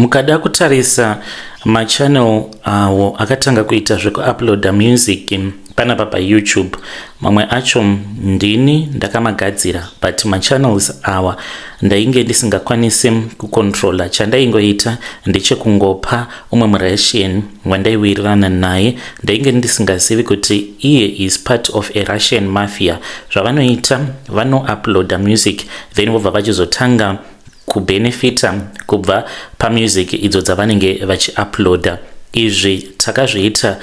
Mukada kutarisa machannel awo akatanga kuita zvekuuploada music panapa paYouTube, mamwe acho ndini ndakamagadzira, but machannels awa ndainge ndisingakwanisi kucontrola. Chandaingoita ndechekungopa umwe muRussian wandaiwirirana naye. Ndainge ndisingazivi kuti iye is part of a Russian mafia. Zvavanoita, vanouploada music, then vobva vachizotanga kubenefita kubva pamusic idzo dzavanenge vachiuploada. Izvi takazviita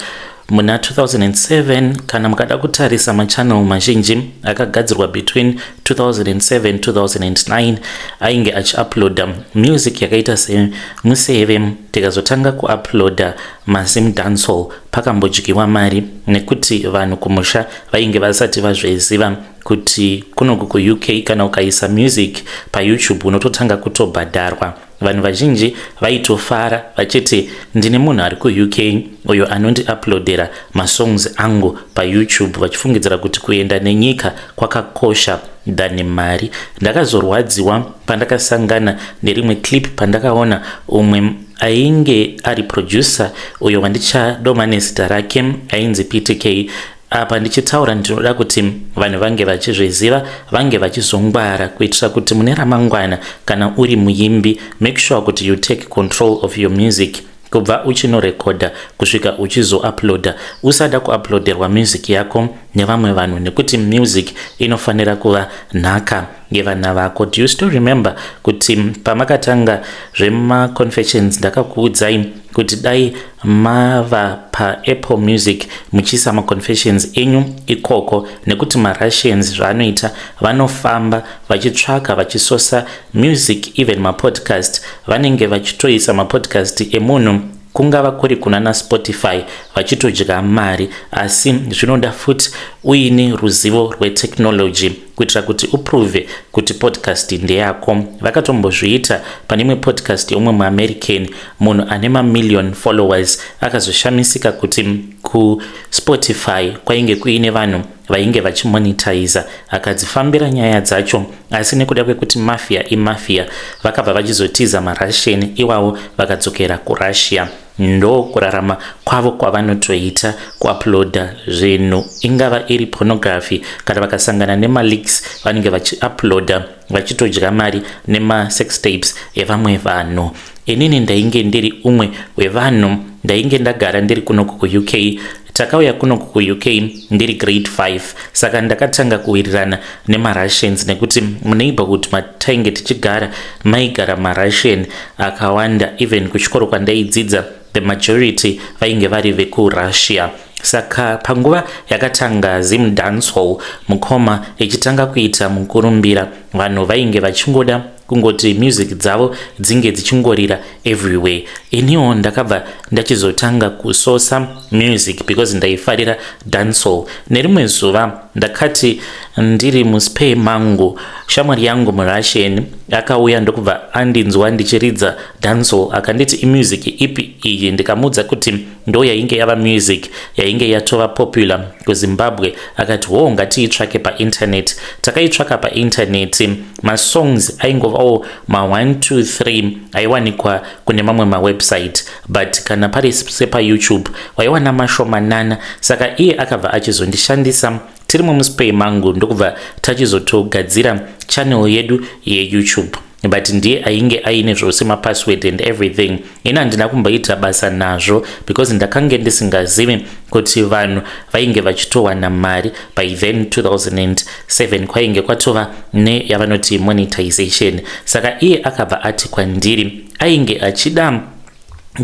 muna 2007. Kana mukada kutarisa machannel mazhinji akagadzirwa between 2007 2009 ainge achiuploada music yakaita semuseve. Tikazotanga kuuploada maZim dancehall, pakambodyiwa mari nekuti vanhu kumusha vainge vasati vazviziva kuti kunoku kuUK kana ukaisa music paYouTube unototanga kutobhadharwa. Vanhu vazhinji vaitofara vachiti ndine munhu ari kuUK uyo anondiuploadera masongs angu paYouTube, vachifungidzira kuti kuenda nenyika kwakakosha than mari. Ndakazorwadziwa pandakasangana nerimwe clip, pandakaona umwe ainge ari producer uyo wandichadoma nezita rake ainzi PTK. Apa ndichitaura, ndinoda kuti vanhu vange vachizviziva, vange vachizongwara, kuitira kuti mune ramangwana kana uri muimbi, make sure kuti you take control of your music kubva uchinorekodha kusvika uchizouploada. Usada kuuploaderwa music yako nevamwe vanhu, nekuti music inofanira kuva nhaka yevana vako. Do you still remember kuti pamakatanga zvemaconfessions ndakakuudzai kuti dai mava paApple Music muchiisa maconfessions enyu ikoko? Nekuti maRussians zvaanoita, vanofamba vachitsvaka, vachisosa music, even mapodcast. Vanenge vachitoisa mapodcast emunhu, kungava kuri kuna naSpotify, vachitodya mari. Asi zvinoda futi uine ruzivo rwetechnology kuitira kuti uprove kuti podcast ndeyako. Vakatombozviita pane imwe podcast yeumwe muAmerican, munhu ane mamillion followers. Akazoshamisika kuti kuSpotify kwainge kuine vanhu vainge vachimonetiza. Akadzifambira nyaya dzacho, asi nekuda kwekuti mafia imafia, vakabva vachizotiza maRussian iwavo, vakadzokera kuRussia. Ndo kurarama kwavo kwavanotoita, kuuploada zvinhu, ingava iri pornography. Kana vakasangana nemaleaks, vanenge vachiuploada, vachitodya mari nemasex tapes evamwe vanhu. Inini ndainge ndiri umwe wevanhu ndainge ndagara ndiri kunoku kuUK. Takauya kunoku kuUK ndiri grade 5, saka ndakatanga kuwirirana nemaRussians nekuti muneighborhood matainge tichigara maigara maRussian akawanda. Even kuchikoro kwandaidzidza, the majority vainge vari vekuRussia. Saka panguva yakatanga Zim dancehall, mukoma, ichitanga kuita mukurumbira, vanhu vainge vachingoda kungoti music dzavo dzinge dzichingorira everywhere. Iniwo ndakabva ndachizotanga kusosa music because ndaifarira dancehall. Nerimwe zuva ndakati ndiri muspare mangu, shamwari yangu muRussian akauya, ndokubva andinzwa ndichiridza dancehall. Akanditi, "Imusic ipi iyi?" Ndikamuudza kuti ndo yainge yava music yainge yatova popular kuZimbabwe. Akati, "Ho, ngatiitsvake painternet." Takaitsvaka painternet, masongs aingovawo ma1 2 3 aiwanikwa kune mamwe mawebsite, but kana pari sepaYouTube waiwana mashomanana. Saka iye akabva achizondishandisa tiri mumuspace mangu, ndokubva tachizotogadzira channel yedu yeYouTube, but ndiye ainge aine zvose mapassword and everything. Ini handina kumboita basa nazvo because ndakange ndisingazivi kuti vanhu vainge vachitowana mari. By then, 2007, kwainge kwatova neyavanoti monetization. Saka iye akabva ati kwandiri ainge achida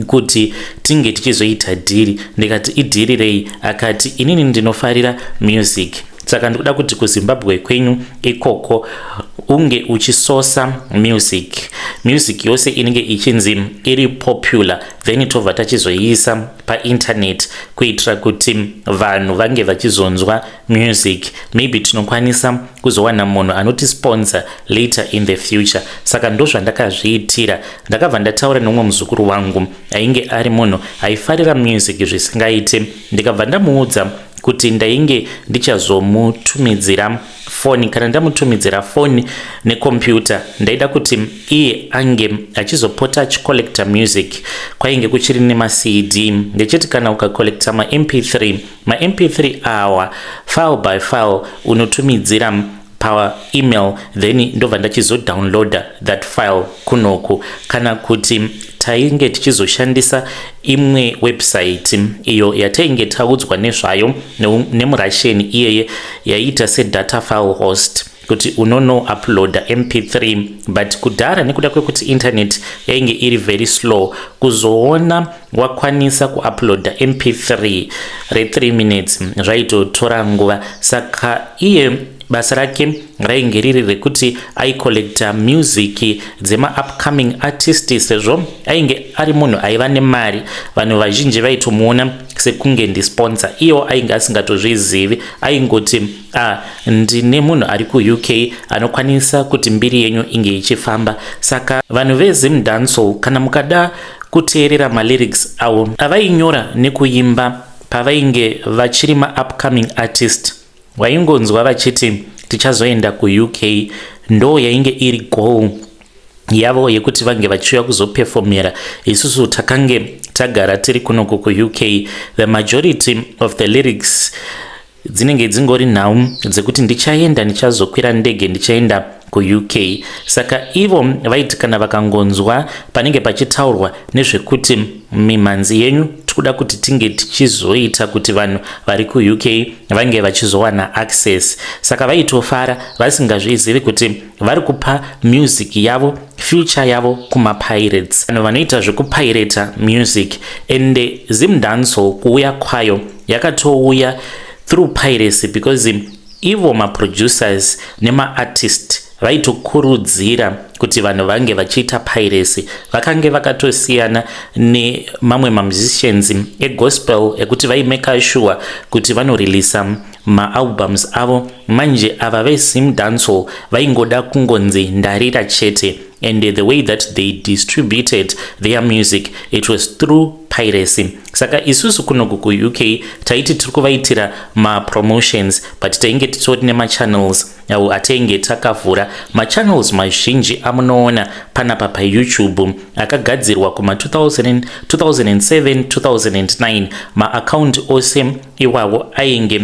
kuti tinge tichizoita deal. Ndikati, "Ideal rei?" Akati, "Inini ndinofarira music, saka ndikuda kuti kuZimbabwe kwenyu ikoko unge uchisosa music, music yose inenge ichinzi iri popular, then tobva tachizoiisa painternet kuitira kuti vanhu vange vachizonzwa music. Maybe tinokwanisa kuzowana munhu anotisponsor later in the future." Saka ndozvandakazviitira. Ndakabva ndataura nemumwe muzukuru wangu ainge ari munhu aifarira music zvisingaiti. Ndikabva ndamuudza Kuti ndainge ndichazomutumidzira foni. Kana ndamutumidzira foni nekombiyuta, ndaida kuti iye ange achizopota achicollecta music. Kwainge kuchiri nemaCD. Ndechiti kana ukacollecta maMP3, maMP3 awa, file by file, unotumidzira paemail, then ndobva ndachizodownloada that file kunoku. Kana kuti tainge tichizoshandisa imwe website iyo yatainge taudzwa nezvayo nemuRussian iyeye, yaiita sedata file host, kuti unonouploada MP3. But kudhara, nekuda kwekuti internet yainge iri very slow, kuzoona wakwanisa kuuploada MP3 re3 minutes zvaitotora nguva. Saka iye basa rake rainge riri rekuti aicollecta music dzemaupcoming artist. Sezvo ainge ari munhu aiva nemari, vanhu vazhinji vaitomuona sekunge ndisponsor. Iwo ainge asingatozvizivi, aingoti, "Ah, ndine munhu ari kuUK anokwanisa kuti mbiri yenyu inge ichifamba." Saka vanhu veZimdancehall, kana mukada kuteerera malyrics avo avainyora nekuimba pavainge vachiri maupcoming artist, waingonzwa vachiti, "Tichazoenda kuUK." Ndo yainge iri goal yavo yekuti vange vachiuya kuzopefomera. Isusu takange tagara tiri kunoku kuUK. The majority of the lyrics dzinenge dzingori nhau dzekuti ndichaenda, ndichazokwira ndege, ndichaenda kuUK. Saka ivo vaiti kana vakangonzwa panenge pachitaurwa nezvekuti mimhanzi yenyu tikuda kuti tinge tichizoita kuti vanhu vari kuUK vange vachizowana access, saka vaitofara vasingazvizivi kuti vari kupa music yavo, future yavo, kumapirates, vanhu vanoita zvekupirata music. Ende Zimdancehall kuuya kwayo yakatouya through piracy, because ivo maproducers nemaartist vaitokurudzira kuti vanhu vange vachiita piracy. Vakange vakatosiyana nemamwe mamusicians egospel ekuti vaimaka sure kuti vanoreleasa maalbums avo. Manje ava veZimdancehall vaingoda kungonzi ndarira chete, and the way that they distributed their music, it was through piracy. Saka isusu kunoku kuUK taiti tiri kuvaitira mapromotions, but tainge titori nemachannels awo atainge takavhura. Machannels mazhinji amunoona panapa paYouTube akagadzirwa kuma2007, 2009. Maakaunti ose iwawo ainge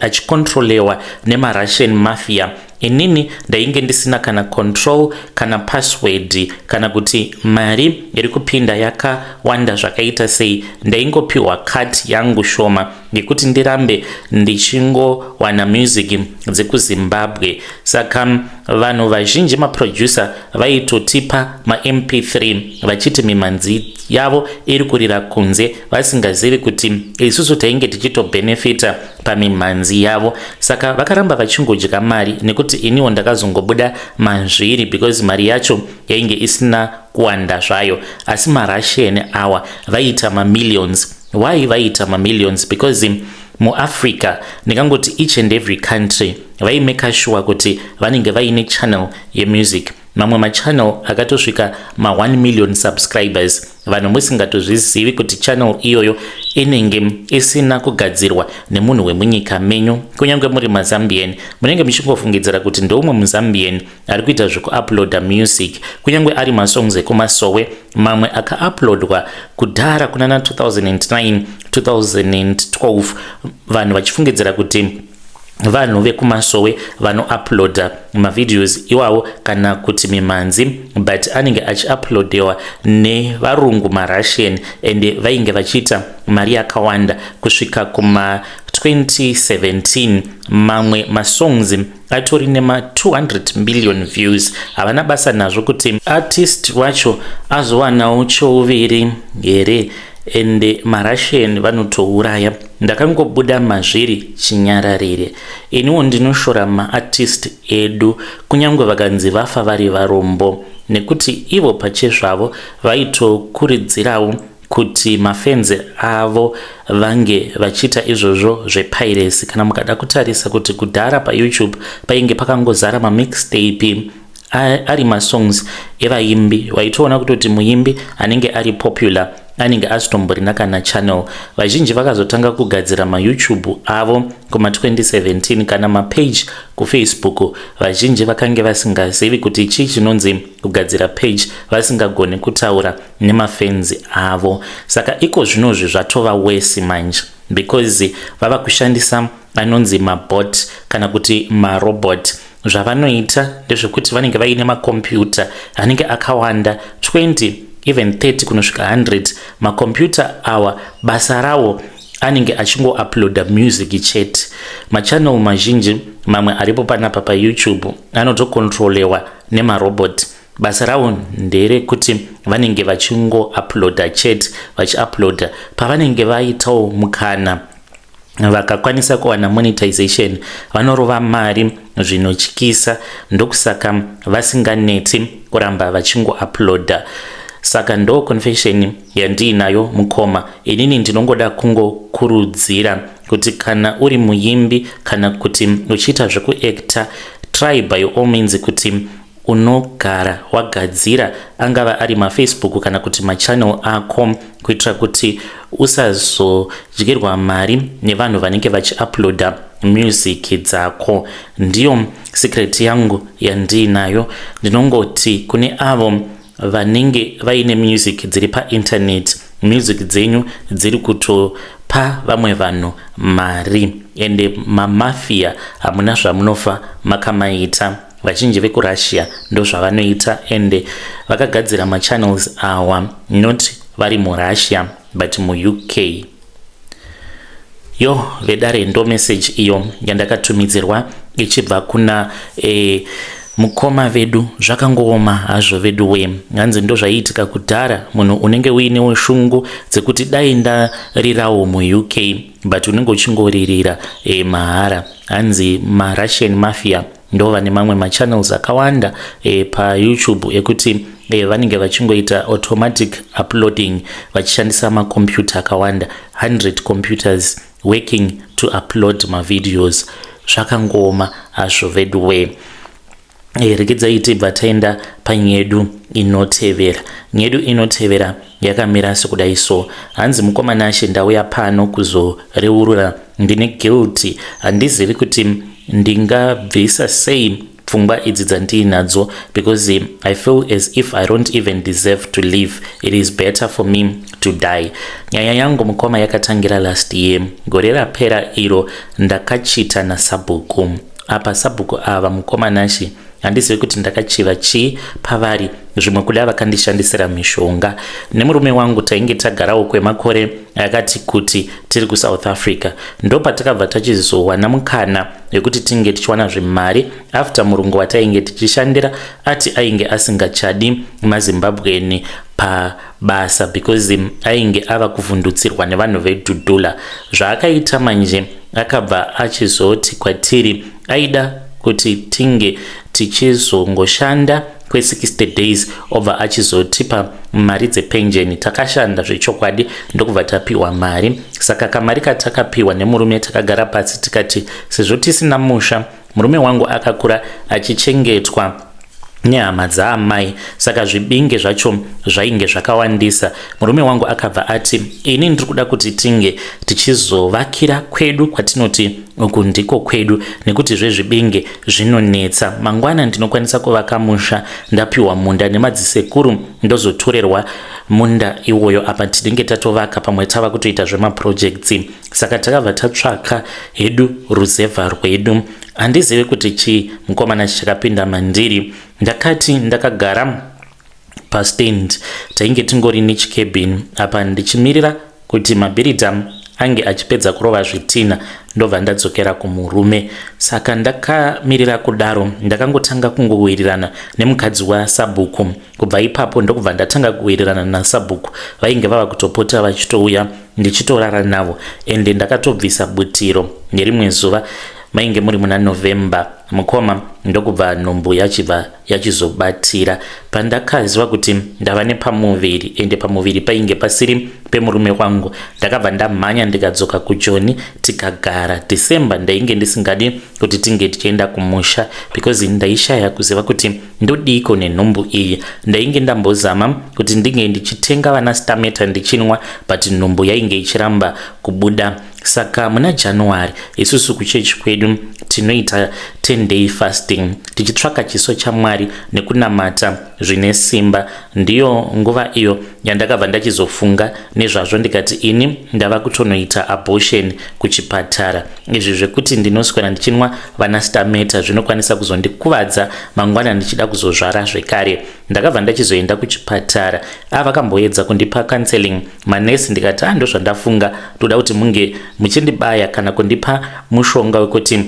achicontrolewa nemaRussian mafia. Inini ndainge ndisina kana control, kana password, kana kuti mari iri kupinda yakawanda zvakaita sei. Ndaingopiwa cut yangu shoma ngekuti ndirambe ndichingowana music dzekuZimbabwe. Saka vanhu vazhinji, maproducer, vaitotipa maMP3 vachiti mimhanzi yavo iri kurira kunze, vasingazivi kuti isusu tainge tichitobhenefita pamimhanzi yavo. Saka vakaramba vachingodya mari, nekuti iniwo ndakazongobuda mazviri because mari yacho yainge isina kuwanda zvayo. Asi maRussian awa vaiita mamillions. Why vaiita mamillions? Because muAfrica, ndingangoti each and every country, vaimaka sure kuti vanenge vaine channel yemusic. Mamwe machannel akatosvika ma1 million subscribers, vanhu musingatozvizivi kuti channel iyoyo inenge isina kugadzirwa nemunhu wemunyika menyu. Kunyange muri maZambian, munenge muchingofungidzira kuti ndeumwe muZambian ari kuita zvekuuploada music, kunyange ari masongs ekumasowe, mamwe akauploadwa kudhara kunana 2009, 2012, vanhu vachifungidzira kuti vanhu vekumasowe vanouploada mavideos iwawo kana kuti mimhanzi, but anenge achiuploadewa nevarungu, maRussian, and vainge vachiita mari yakawanda kusvika kuma 2017. Mamwe masongs atori nema200 million views. Havana basa nazvo kuti artist wacho azowanawo chouviri here. Ende maRussian vanotouraya. Ndakangobuda mazviri chinyararire. Iniwo ndinoshora maartist edu, kunyange vakanzi vafa vari varombo, nekuti ivo pachezvavo vaitokurudzirawo kuti mafans avo vange vachiita izvozvo zvepiracy. Kana mukada kutarisa kuti kudhara paYouTube painge pakangozara mamixtape ari masongs evaimbi, waitoona kutoti muimbi anenge ari popular. anenge asitomborina kana channel. Vazhinji vakazotanga kugadzira maYouTube avo kuma2017 kana mapage kuFacebook. Vazhinji vakange vasingazivi kuti chii chinonzi kugadzira page, vasingagoni kutaura nemafans avo. Saka iko zvinozvi zvatova worse manje because vava kushandisa anonzi mabot kana kuti marobot. Zvavanoita ndezvekuti vanenge vaine makombiyuta anenge akawanda, 20, even 30 kunosvika 100 makombiyuta awa. Basa rawo anenge achingouploada music chete. Machannel mazhinji mamwe aripo panapa paYouTube anotokontrolewa nemarobot. Basa ravo nderekuti vanenge vachingouploada chete, vachiuploada. Pavanenge vaitawo mukana, vakakwanisa kuwana monetization, vanorova mari zvinotyisa. Ndokusaka vasinganeti kuramba vachingouploada. Saka ndo confession yandiinayo, mukoma. Inini ndinongoda kungokurudzira kuti kana uri muimbi kana kuti uchiita zvekuacta, try by all means kuti unogara wagadzira, angava ari maFacebook kana kuti machannel ako, kuitira kuti usazodyirwa mari nevanhu vanenge vachiuploada music dzako. Ndiyo secret yangu yandiinayo. Ndinongoti kune avo vanenge vaine music dziri painternet, music dzenyu dziri kutopa vamwe vanhu mari, ende mamafia hamuna zvamunofa makamaita. Vazhinji vekuRussia ndo zvavanoita, ende vakagadzira machannels awa not vari muRussia but muUK. Yo vedare, ndo message iyo yandakatumidzirwa ichibva kuna mukoma vedu. Zvakangooma hazvo vedu we. Hanzi ndo zvaiitika kudhara, munhu unenge uinewo shungu dzekuti dai ndarirawo muUK, but unenge uchingoririra mahara. Hanzi maRussian mafia ndo vane mamwe machannels akawanda paYouTube ekuti vanenge vachingoita automatic uploading vachishandisa makombiyuta akawanda, 100 computers working to upload mavideos. Zvakangooma hazvo vedu we. Regedzai tibva taenda panyedu inotevera. Nyedu inotevera yakamira sekudai so. Hanzi, "Mukoma Nashe, ndauya pano kuzoreurura. Ndine guilty, handizivi kuti ndingabvisa sei pfungwa idzi dzandiinadzo because I feel as if I don't even deserve to live. It is better for me to die. Nyaya yangu, mukoma, yakatangira last year, gore rapera iro. Ndakachita nasabhuku. Apa sabhuku ava, mukoma Nashi, handizivi kuti ndakachiva chii pavari, zvimwe kuda vakandishandisira mishonga. Nemurume wangu tainge tagarawo kwemakore akati kuti tiri kuSouth Africa. Ndopatakabva tachizowana mukana wekuti tinge tichiwana zvemari after murungu watainge tichishandira ati ainge asingachadi maZimbabweni pabasa because ainge ava kuvhundutsirwa nevanhu vedhudhula. Zvaakaita manje, akabva achizoti kwatiri aida kuti tinge tichizongoshanda kwe60 days, obva achizotipa mari dzepenjeni. Takashanda zvechokwadi, ndokubva tapiwa mari. Saka kamari katakapiwa nemurume, takagara pasi tikati sezvo tisina musha, murume wangu akakura achichengetwa nehama dzaamai, saka zvibinge zvacho zvainge zvakawandisa. Murume wangu akabva ati, 'Ini ndiri kuda kuti tinge tichizovakira kwedu kwatinoti uku ndiko kwedu, nekuti zvezvibinge zvinonetsa. Mangwana ndinokwanisa kuvaka musha, ndapiwa munda nemadzisekuru, ndozotorerwa munda iwoyo. Apa tinenge tatovaka, pamwe tava kutoita zvemaprojects.' Saka takabva tatsvaka hedu ruzevha rwedu. Handizivi kuti chii, mukomana, chakapinda mandiri. Ndakati ndakagara pastand, tainge tingori nechicabin apa, ndichimirira kuti mabhiridha ange achipedza kurova zvitina, ndobva ndadzokera kumurume. Saka ndakamirira kudaro, ndakangotanga kungowirirana nemukadzi wasabhuku. Kubva ipapo ndokubva ndatanga kuwirirana nasabhuku. Vainge vava kutopota vachitouya, ndichitorara navo, ende ndakatobvisa butiro nerimwe zuva. Mainge muri muna November. Mukoma, ndokubva nhumbu yachibva yachizobatira. Pandakaziva kuti ndava nepamuviri, ende pamuviri painge pasiri pemurume wangu, ndakabva ndamhanya ndikadzoka kuJoni, tikagara. December ndainge ndisingadi kuti tinge tichienda kumusha because ndaishaya kuziva kuti ndodiiko nenhumbu iyi. Ndainge ndambozama kuti ndinge ndichitenga vana Stameta ndichinwa, but nhumbu yainge ichiramba kubuda. Saka muna January, isusu kuchechi kwedu tinoita 10 day fasting tichitsvaka chiso chaMwari nekunamata zvine simba. Ndiyo nguva iyo yandakabva ndachizofunga nezvazvo, ndikati ini ndava kutonoita abortion kuchipatara. Izvi zvekuti ndinoswera ndichinwa vana Stameta zvinokwanisa kuzondikuvadza mangwana ndichida kuzozvara zvekare. Ndakabva ndachizoenda kuchipatara. Avakamboedza kundipa counseling manesi, ndikati, "A, ndozvandafunga, toda kuti munge muchindibaya kana kundipa mushonga wekuti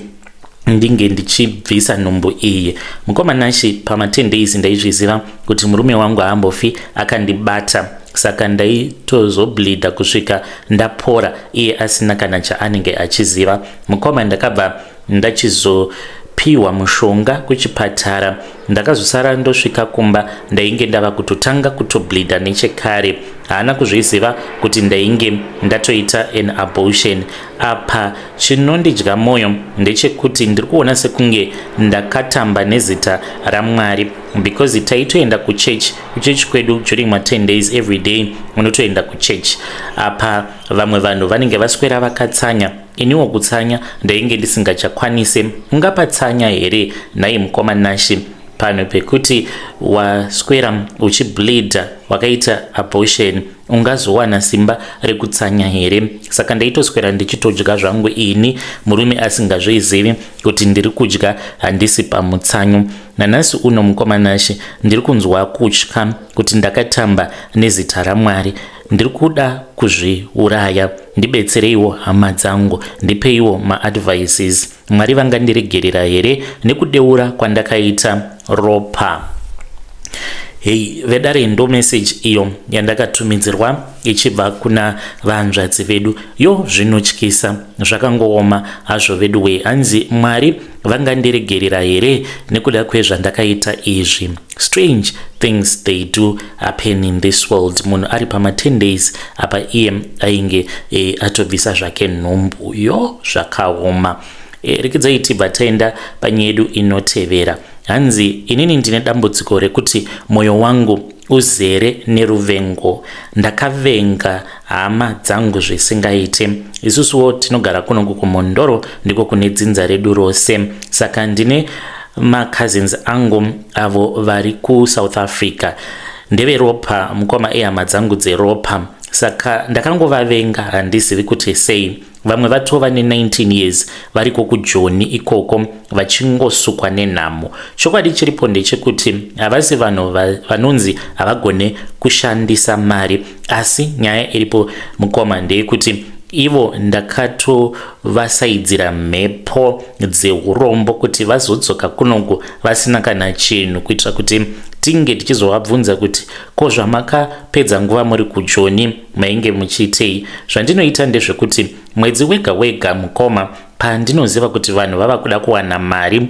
ndinge ndichibvisa nhumbu iyi." Mukoma Nashi, pama10 days ndaizviziva kuti murume wangu haambofi akandibata, saka ndaitozobleeda kusvika ndapora, iye asina kana chaanenge achiziva. Mukoma, ndakabva ndachizopiwa mushonga kuchipatara. Ndakazosara ndosvika kumba, ndainge ndava kutotanga kutobleeda nechekare. Haana kuzviziva kuti ndainge ndatoita an abortion. Apa chinondidya mwoyo ndechekuti ndiri kuona sekunge ndakatamba nezita raMwari, because taitoenda kuchechi, kuchechi kwedu during ma10 days, every day unotoenda kuchechi. Apa vamwe vanhu vanenge vaswera vakatsanya, iniwo kutsanya ndainge ndisingachakwanise. Ungapatsanya here nhai mukoma Nashi, panhu pekuti waswera uchibleeda, wakaita abortion, ungazowana simba rekutsanya here? Saka ndaitoswera ndichitodya zvangu ini, murume asingazvizivi kuti ndiri kudya, handisi pamutsanyo. Nanhasi uno, mukoma Nashi, ndiri kunzwa kutya kuti ndakatamba nezita raMwari. Ndiri kuda kuzviuraya. Ndibetsereiwo hama dzangu, ndipeiwo maadvices. Mwari vangandiregerera here nekudeura kwandakaita ropa? Hei vedare, ndo message iyo yandakatumidzirwa ichibva kuna vanzvadzi vedu. Yo, zvinotyisa, zvakangooma hazvo vedu wee. Hanzi, "Mwari vangandiregerera here nekuda kwezvandakaita izvi?" Strange things, they do happen in this world. Munhu ari pama10 days, apa iye ainge atobvisa zvake nhumbu. Yo, zvakaoma. Rekedzai tibva taenda panyaya yedu inotevera. Hanzi, "Inini ndine dambudziko rekuti mwoyo wangu uzere neruvengo. Ndakavenga hama dzangu zvisingaite. Isusuwo tinogara kunoku kuMhondoro, ndiko kune dzinza redu rose. Saka ndine macousins angu avo vari kuSouth Africa, ndeveropa mukoma, ehama dzangu dzeropa. Saka ndakangovavenga, handizivi kuti sei. Vamwe vatova ne19 years variko kuJoni ikoko vachingosukwa nenhamo. Chokwadi chiripo ndechekuti havasi vanhu vanonzi havagone kushandisa mari, asi nyaya iripo mukoma ndeyekuti ivo ndakatovasaidzira mhepo dzeurombo kuti vazodzoka kunoku vasina kana chinhu, kuitira kuti tinge tichizovabvunza kuti ko zvamakapedza nguva muri kuJoni mainge muchiitei? Zvandinoita ndezvekuti mwedzi wega wega mukoma, pandinoziva kuti vanhu vava kuda kuwana mari,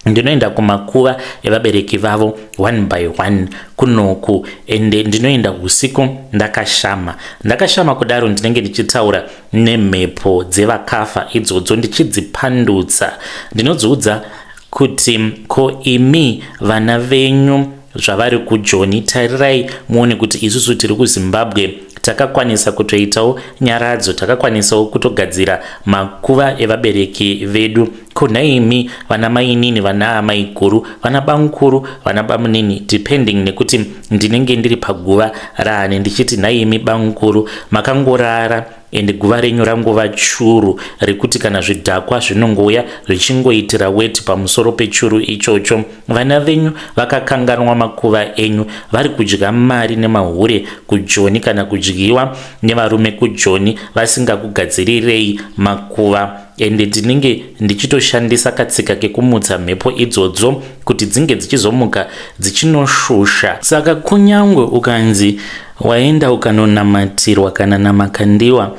ndinoenda kumakuva evabereki vavo one by one kunoku, ende ndinoenda usiku ndakashama. Ndakashama kudaro, ndinenge ndichitaura nemhepo dzevakafa idzodzo, ndichidzipandutsa. Ndinodziudza kuti ko imi vana venyu zvavari kuJoni, tarirai muone kuti isusu tiri kuZimbabwe takakwanisa kutoitawo nyaradzo, takakwanisawo kutogadzira makuva evabereki vedu. Ko nhaimi vana mainini, vana amai guru, vana bamukuru, vana bamunini, depending nekuti ndinenge ndiri paguva raani, ndichiti nhaimi bamukuru, makangorara ende guva renyu rangova churu rekuti kana zvidhakwa zvinongouya zvichingoitira weti pamusoro pechuru ichocho. Vana venyu vakakanganwa makuva enyu, vari kudya mari nemahure kuJoni kana kudyiwa nevarume kuJoni, vasingakugadzirirei makuva." Ende ndinenge ndichitoshandisa katsika kekumutsa mhepo idzodzo kuti dzinge dzichizomuka dzichinoshusha. Saka kunyangwe ukanzi waenda ukanonamatirwa kana namakandiwa,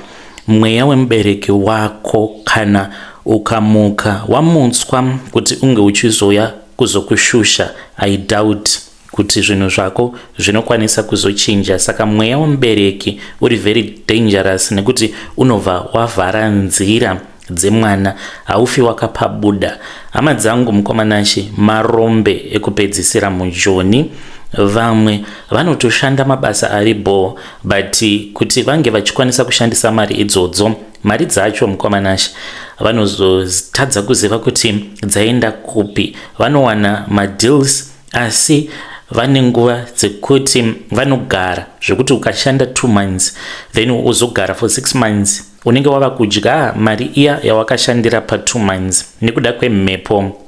mweya wemubereki wako kana Ukamuka wamutswa kuti unge uchizouya kuzokushusha, I doubt kuti zvinhu zvako zvinokwanisa kuzochinja. Saka mweya wemubereki uri very dangerous nekuti unobva wavhara nzira dzemwana, haufi wakapabuda. Hama dzangu, mukomanashi, marombe ekupedzisira mujoni. Vamwe vanotoshanda mabasa ari bho, but kuti vange vachikwanisa kushandisa mari idzodzo, mari dzacho, mukomanashi, vanozotadza kuziva kuti dzaenda kupi. Vanowana madeals, asi vane nguva dzekuti vanogara zvekuti ukashanda 2 months, then uzogara for 6 months, unenge wava kudya mari iya yawakashandira pa2 months nekuda kwemhepo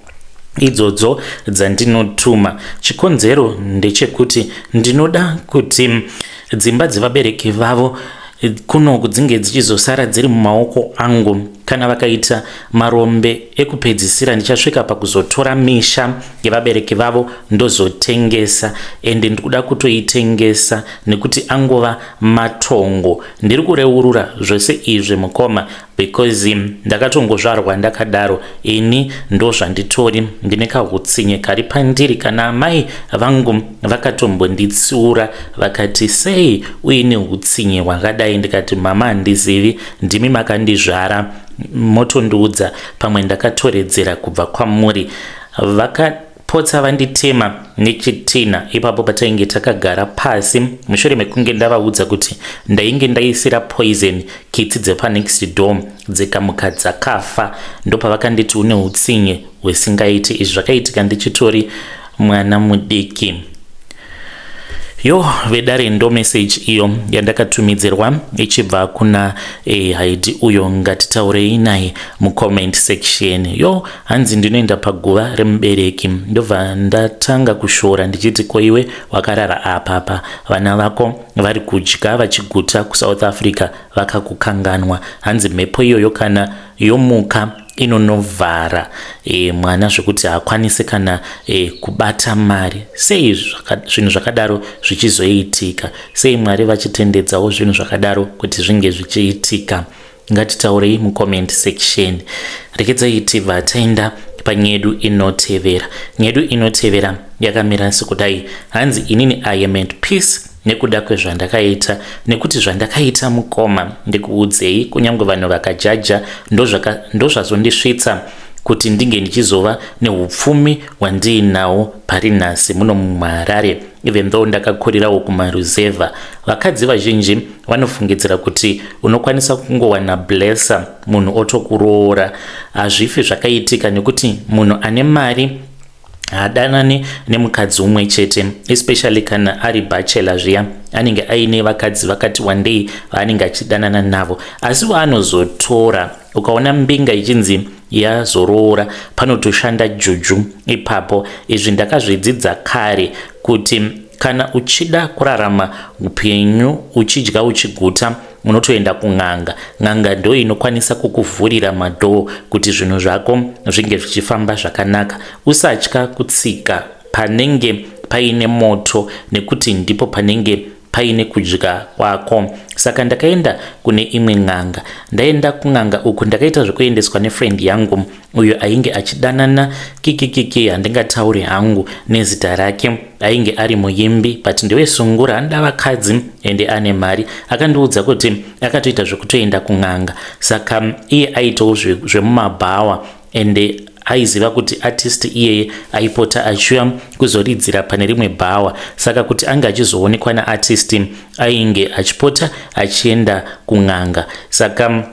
idzodzo dzandinotuma. Chikonzero ndechekuti ndinoda kuti dzimba dzevabereki vavo kunoku dzinge dzichizosara dziri mumaoko angu. Kana vakaita marombe ekupedzisira, ndichasvika pakuzotora misha yevabereki vavo ndozotengesa, ende ndikuda kutoitengesa nekuti angova matongo. Ndiri kureurura zvose izvi, mukoma, because ndakatongozvarwa ndakadaro. Ini ndo zvanditori, ndine kahutsinye kari pandiri. Kana amai vangu vakatombonditsiura, vakati, "Sei uine utsinye hwakadai?" Ndikati, "Mama, handizivi, ndimi makandizvara, motondiudza, pamwe ndakatoredzera kubva kwamuri." Vakapotsa vanditema nechitina ipapo patainge takagara pasi, mushure mekunge ndavaudza kuti ndainge ndaisira poison kitsi dzepanext door, dzikamuka dzakafa. Ndopavakanditi, "Une utsinye hwesingaiti." Izvi zvakaitika ndichitori mwana mudiki. Yo, vedare, ndo message iyo yandakatumidzirwa ichibva kuna Haidi uyo. Ngatitaurei naye mucomment section. Yo, hanzi, "Ndinoenda paguva remubereki, ndobva ndatanga kushora ndichiti, koiwe wakarara apapa, vana vako vari kudya vachiguta kuSouth Africa, vakakukanganwa." Hanzi mhepo iyoyo kana yomuka inonovhara mwana zvekuti haakwanisi kana kubata mari. Sei zvinhu zvakadaro zvichizoitika? Sei Mwari vachitendedzawo zvinhu zvakadaro kuti zvinge zvichiitika? Ngatitaurei mucomment section. Rekedzai tibva taenda panyedu inotevera. Nyedu inotevera yakamira sekudai. Hanzi, "Inini I am at peace nekuda kwezvandakaita, nekuti zvandakaita, mukoma, ndikuudzei, kunyange vanhu vakajaja, ndozvazondisvitsa kuti ndinge ndichizova neupfumi hwandiinawo pari nhasi muno muHarare, even though ndakakurirawo kumaruzevha. Vakadzi vazhinji vanofungidzira kuti unokwanisa kungowana blesser, munhu otokuroora. Hazvifi zvakaitika, nekuti munhu ane mari haadanani nemukadzi umwe chete, especially kana ari bachelor zviya. Anenge aine vakadzi vakati wandei vaanenge achidanana navo, asi waanozotora, ukaona mbinga ichinzi yazoroora, panotoshanda juju ipapo. Izvi ndakazvidzidza kare kuti kana uchida kurarama upenyu uchidya uchiguta, unotoenda kun'anga. N'anga ndo inokwanisa kukuvhurira madoor kuti zvinhu zvako zvinge zvichifamba zvakanaka. Usatya kutsika panenge paine moto, nekuti ndipo panenge paine kudya kwako. Saka ndakaenda kune imwe n'anga. Ndaenda kun'anga uku, ndakaita zvekuendeswa nefriend yangu uyo ainge achidanana kikikiki, handingatauri hangu nezita rake. Ainge ari muimbi, but ndewesungura, anoda vakadzi ende ane mari. Akandiudza kuti akatoita zvekutoenda kun'anga. Saka iye aitawo zvemumabhawa, ende aiziva kuti artist iyeye aipota achiuya kuzoridzira pane rimwe bhawa. Saka kuti ange achizoonekwa naartist, ainge achipota achienda kun'anga. Saka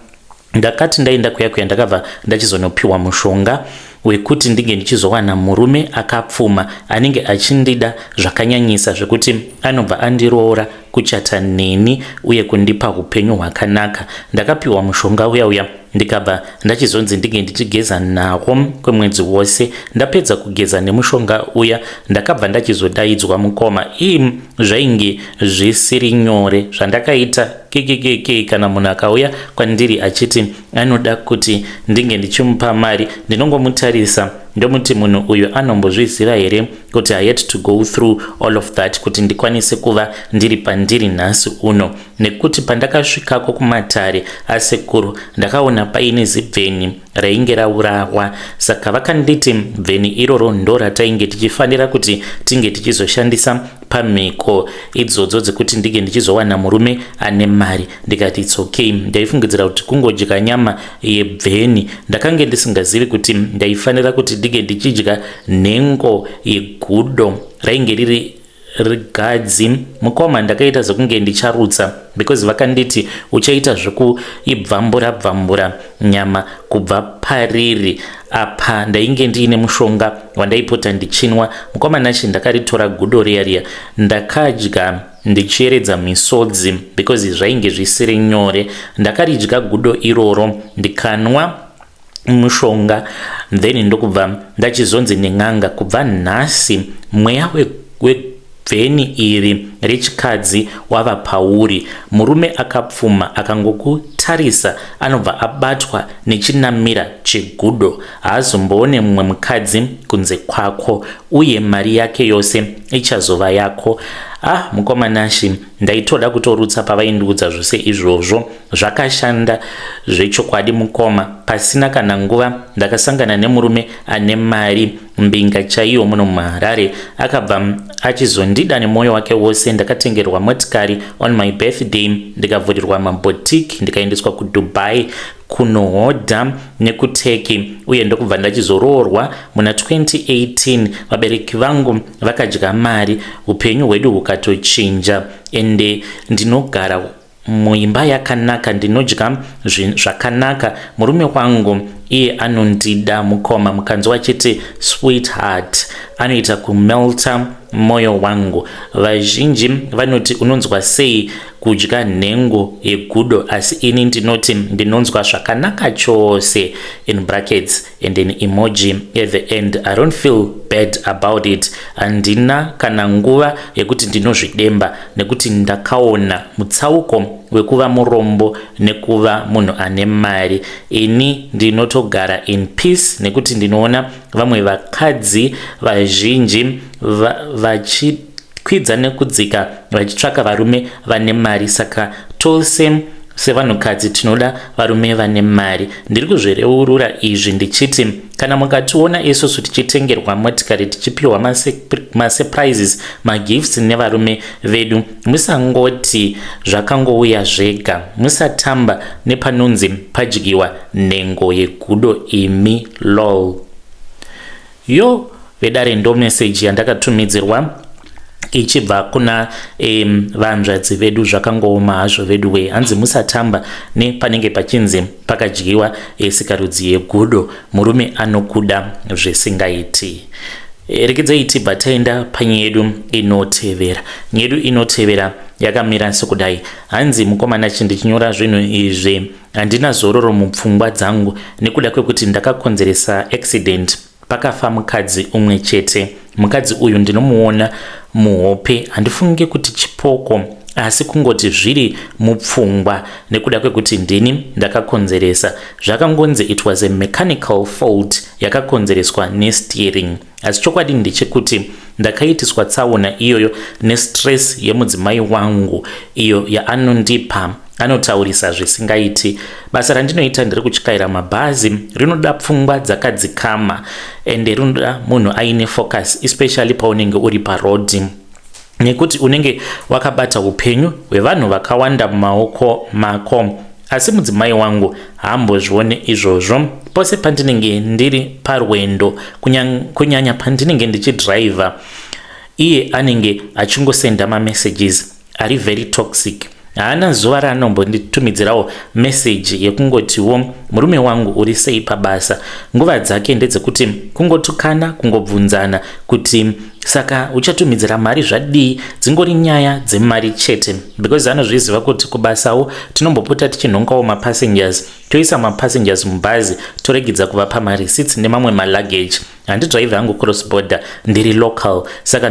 ndakati ndaenda kuya kuya, ndakabva ndachizonopiwa mushonga wekuti ndinge ndichizowana murume akapfuma anenge achindida zvakanyanyisa, zvekuti anobva andiroora, kuchata neni uye kundipa upenyu hwakanaka. Ndakapiwa mushonga uya uya, ndikabva ndachizonzi ndinge ndichigeza nawo kwemwedzi wose. Ndapedza kugeza nemushonga uya, ndakabva ndachizodaidzwa, mukoma. Ii, zvainge zvisiri nyore zvandakaita kekekeke. Kana munhu akauya kwandiri achiti anoda kuti ndinge ndichimupa mari, ndinongomutarisa. Ndomuti munhu uyu anombozviziva here kuti I had to go through all of that kuti ndikwanise kuva ndiri pandiri nhasi uno? Nekuti pandakasvikako kumatare asekuru, ndakaona paine zibveni rainge raurawa. Saka vakanditi bveni iroro ndo ratainge tichifanira kuti tinge tichizoshandisa pamhiko idzodzo dzekuti ndinge ndichizowana murume ane mari. Ndikati it's okay. Ndaifungidzira kuti kungodya nyama yebveni. Ndakange ndisingazivi kuti ndaifanira kuti ndinge ndichidya nhengo yegudo rainge riri rigadzi. Mukoma, ndakaita sekunge ndicharutsa because vakanditi uchaita zvekuibvambura bvambura nyama kubva pariri. Apa ndainge ndiine mushonga wandaipota ndichinwa. Mukoma Nachi, ndakaritora gudo riya riya, ndakadya ndichiyeredza misodzi because zvainge zvisiri nyore. Ndakaridya gudo iroro, ndikanwa mushonga, then ndokubva ndachizonzi nen'anga, kubva nhasi mweya webveni iri rechikadzi wava pauri. Murume akapfuma akangokutarisa anobva abatwa nechinamira chegudo, haazomboone mumwe mukadzi kunze kwako, uye mari yake yose ichazova yako. Ah, mukoma Nashi, ndaitoda kutorutsa pavaindiudza zvose izvozvo. Zvakashanda zvechokwadi, mukoma. Pasina kana nguva ndakasangana nemurume ane mari, mbinga chaiyo muno muHarare. Akabva achizondida nemwoyo wake wose. Ndakatengerwa motikari on my birthday, ndikavhurirwa maboutique, ndikaendeswa kuDubai kunohodha nekuTurkey, uye ndokubva ndachizoroorwa muna 2018. Vabereki vangu vakadya mari, upenyu hwedu hukatochinja, ende ndinogara muimba yakanaka, ndinodya zvakanaka. Murume wangu iye anondida, mukoma. Mukanzwa achiti "sweetheart", anoita kumelta mwoyo wangu. Vazhinji vanoti unonzwa sei kudya nhengo yegudo, asi ini ndinoti ndinonzwa zvakanaka chose, in brackets and an emoji at the end. I don't feel bad about it. Handina kana nguva yekuti ndinozvidemba, nekuti ndakaona mutsauko wekuva murombo nekuva munhu ane mari. Ini ndinotogara in peace, nekuti ndinoona vamwe vakadzi vazhinji vachikwidza nekudzika vachitsvaka varume vane mari. Saka tose sevanhukadzi tinoda varume vane mari. Ndiri kuzvireurura izvi ndichiti kana mukationa isusu tichitengerwa motikari, tichipiwa masurprises, magifts nevarume vedu, musangoti zvakangouya zvega. Musatamba nepanonzi padyiwa nhengo yegudo imi, lol. Yo, vedare, ndo meseji yandakatumidzirwa ichibva kuna vanzvadzi vedu. Zvakangooma hazvo vedu we. Hanzi musatamba nepanenge pachinzi pakadyiwa sikarudzi yegudo. Murume anokuda zvisingaiti. Rekedzai tibva taenda panyaya yedu inotevera. Nyaya yedu inotevera yakamira sekudai. Hanzi, "Mukomana, chindichinyora zvinhu izvi handina zororo mupfungwa dzangu nekuda kwekuti ndakakonzeresa accident, pakafa mukadzi umwe chete. Mukadzi uyu ndinomuona muhope. Handifungi kuti chipoko, asi kungoti zviri mupfungwa nekuda kwekuti ndini ndakakonzeresa. Zvakangonzi it was a mechanical fault yakakonzereswa nesteering, asi chokwadi ndechekuti ndakaitiswa tsaona iyoyo nestress yemudzimai wangu iyo yaanondipa. Anotaurisa zvisingaiti. Basa randinoita ndiri kutyaira mabhazi, rinoda pfungwa dzakadzikama, ende rinoda munhu aine focus, especially paunenge uri parodhi, nekuti unenge wakabata upenyu hwevanhu vakawanda mumaoko mako. Asi mudzimai wangu haambozvione izvozvo. Pose pandinenge ndiri parwendo, kunyanya pandinenge ndichidhiraivha, iye anenge achingosenda mamessages ari very toxic. Haana zuva raanombonditumidzirawo meseji yekungotiwo, 'Murume wangu, uri sei pabasa?' Nguva dzake ndedzekuti kungotukana, kungobvunzana kuti saka uchatumidzira mari zvadii. Dzingori nyaya dzemari chete, because anozviziva kuti kubasawo tinombopota tichinhongawo mapassengers, toisa mapassengers mubhazi, toregedza kuvapa mareceipts nemamwe maluggage. Handidhiraivhi hangu cross border, ndiri local, saka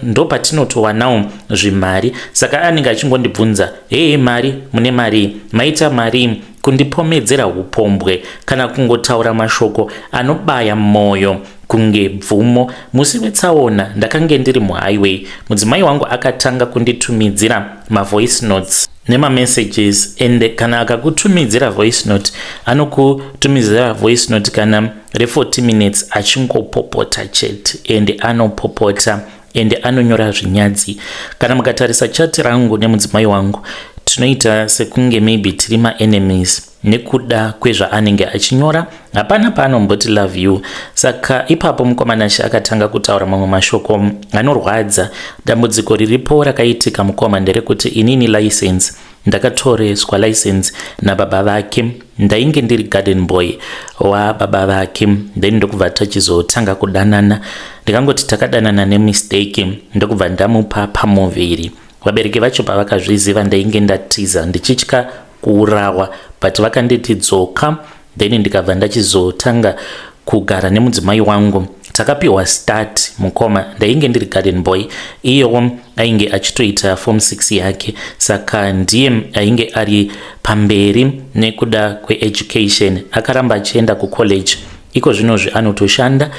ndopatinotowanawo zvimari. Saka anenge achingondibvunza, 'Hei, mari, mune mari? Maita mari?' Kundipomedzera upombwe kana kungotaura mashoko anobaya mwoyo kunge bvumo. Musi wetsaona ndakange ndiri muhighway, mudzimai wangu akatanga kunditumidzira mavoice notes nemamessages, and kana akakutumidzira voice note, anokutumidzira voice note kana re40 minutes achingopopota chete, and anopopota and anonyora zvinyadzi. Kana mukatarisa chat rangu nemudzimai wangu, tinoita sekunge maybe tiri maenemies nekuda kwezvaanenge achinyora. Hapana paanomboti "Love you." Saka ipapo mukomanashe akatanga kutaura mamwe mashoko anorwadza. Dambudziko riripo rakaitika, mukoma, nderekuti inini license, ndakatoreswa license nababa vake. Ndainge ndiri garden boy wababa vake, then ndokubva tachizotanga kudanana. Ndikangoti takadanana nemistake, ndokubva ndamupa pamuviri. Vabereki vacho pavakazviziva, ndainge ndatiza ndichitya kuurawa, but vakanditi dzoka. Then ndikabva ndachizotanga kugara nemudzimai wangu. Takapiwa start, mukoma. Ndainge ndiri garden boy, iyewo ainge achitoita form 6 yake, saka ndiye ainge ari pamberi nekuda kweeducation. Akaramba achienda kucollege. Iko zvinozvi anotoshanda.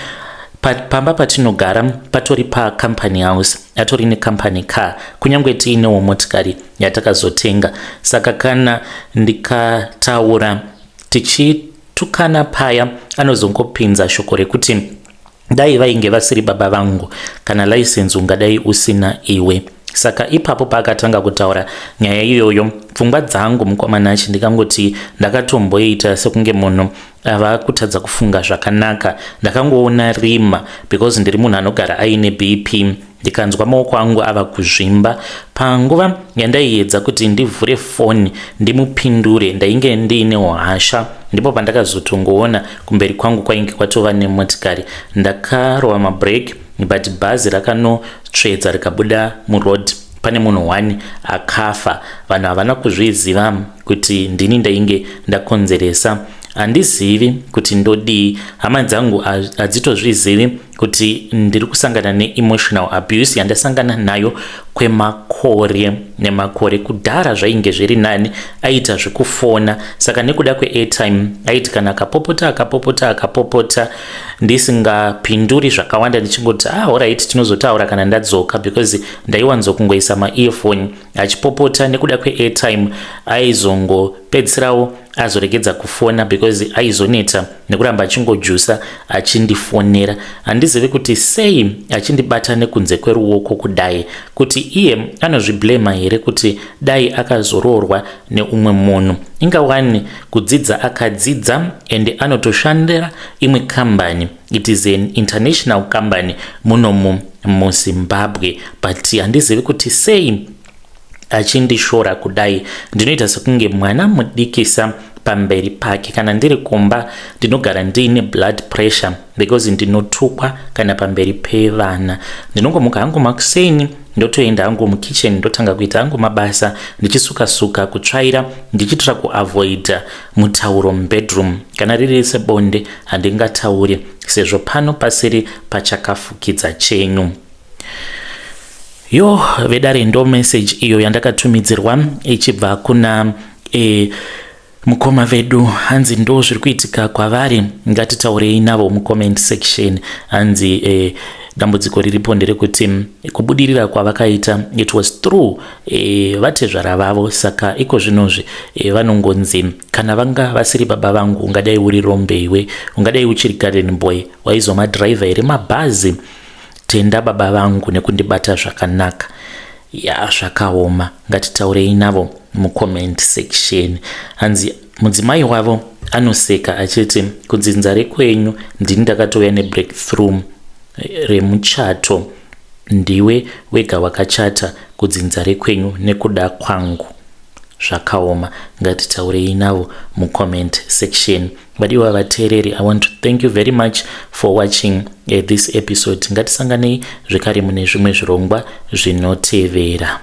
Pamba patinogara patori pacompany house, atori necompany car, kunyange tiinewo motikari yatakazotenga. Saka kana ndikataura tichitukana paya, anozongopinza shoko rekuti dai vainge vasiri baba vangu, kana license ungadai usina iwe. Saka ipapo paakatanga kutaura nyaya iyoyo, pfungwa dzangu, mukomanachi, ndikangoti ndakatomboita sekunge munhu ava kutadza kufunga zvakanaka. Ndakangoona rima because ndiri munhu anogara aine BP. Ndikanzwa maoko angu ava kuzvimba. Panguva yandaiedza kuti ndivhure foni ndimupindure, ndainge ndiinewo hasha. Ndipo pandakazotongoona kumberi kwangu kwainge kwatova nemotikari. Ndakarova mabrake, but bhazi rakanotsvedza rikabuda muroad. Pane munhu 1 akafa. Vanhu havana kuzviziva kuti ndini ndainge ndakonzeresa. Handizivi kuti ndodii. Hama dzangu hadzitozvizivi kuti ndiri kusangana neemotional abuse yandasangana nayo kwemakore nemakore. Kudhara zvainge zviri nani, aita zvekufona. Saka nekuda kweairtime, aiti kana akapopota, akapopota, akapopota, ndisingapinduri zvakawanda, ndichingoti, "Ah, alright, tinozotaura kana ndadzoka," because ndaiwanzokungoisa maearphone achipopota. Nekuda kweairtime aizongopedzisirawo azoregedza kufona because aizoneta nekuramba achingojusa achindifonera. Handizivi kuti sei achindibata nekunze kweruoko kudai, kuti iye anozviblema here kuti dai akazoroorwa neumwe munhu. Ingawani kudzidza akadzidza and anotoshandira imwe kambani. It is an international company munomu muZimbabwe, but handizivi kuti sei achindishora kudai. Ndinoita sekunge mwana mudikisa pamberi pake. Kana ndiri kumba, ndinogara ndiine blood pressure because ndinotukwa kana pamberi pevana. Ndinongomuka hangu makuseni, ndotoenda hangu mukitchen, ndotanga kuita hangu mabasa, ndichisuka-suka, kutsvaira, ndichiitira kuavoida mutauro mubedroom. Kana riri sebonde, handingatauri sezvo pano pasiri pachakafukidza chenyu. Yo, vedare, ndo message iyo yandakatumidzirwa ichibva kuna mukoma vedu. Hanzi ndo zviri kuitika kwavari. Ngatitaurei navo mucomment section. Hanzi dambudziko riripo nderekuti kubudirira kwavakaita, it was through vatezvara vavo. Saka iko zvinozvi vanongonzi kana vanga vasiri baba vangu, ungadai uri rombe iwe, ungadai uchiri garden boy, waizomadhiraivha here mabhazi? Tenda baba vangu nekundibata zvakanaka. Ya, zvakaoma. Ngatitaurei navo mucomment section. Hanzi mudzimai wavo anoseka achiti kudzinza rekwenyu ndini ndakatouya nebreakthrough remuchato. Ndiwe wega wakachata kudzinza rekwenyu nekuda kwangu. Zvakaoma. Ngatitaurei navo mucomment section. Vadiwa vateereri, I want to thank you very much for watching this episode. Ngatisanganei zvekare mune zvimwe zvirongwa zvinotevera.